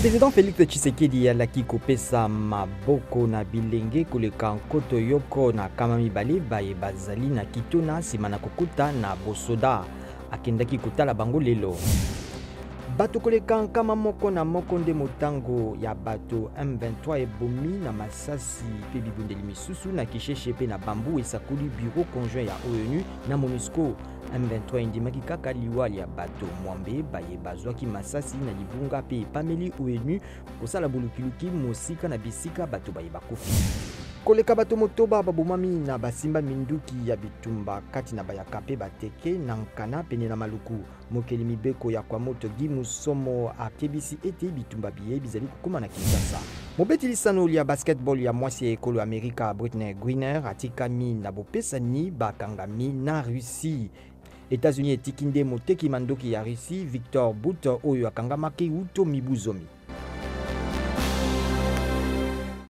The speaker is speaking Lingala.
President Felix Tshisekedi alaki kopesa maboko na bilenge koleka nkoto yoko na kama mibale baye bazali na kitona nsima na kokuta na bosoda. Akendaki kotala bango lelo. Bato koleka 111 nde motango ya bato M23 ebomi na masasi mpe bibundeli misusu na Kisheshe mpe na Bambu, esakoli bureau conjoint ya ONU na MONUSCO. M23 endimaki kaka liwa lya bato mwambe baye bazwaki masasi na libunga mpe epameli ONU kosala bolukiluki mosika na bisika bato baye bakufi. Koleka bato motoba babomami na basimba minduki ya bitumba kati na bayaka mpe bateke na Nkana pene na Maluku. Mokeli mibeko ya Kwamoto Guy Musomo akebisi ete bitumba biye bizali kokoma na Kinshasa. Mobeti lisano lya basketball ya mwasi ya ekolo Amerika Brittney Griner atikami na bopesani bakangami na Russie. Etats-Unis etiki nde moteki mandoki ya Russie Victor Bout oyo akangamaki wuto mibu zomi.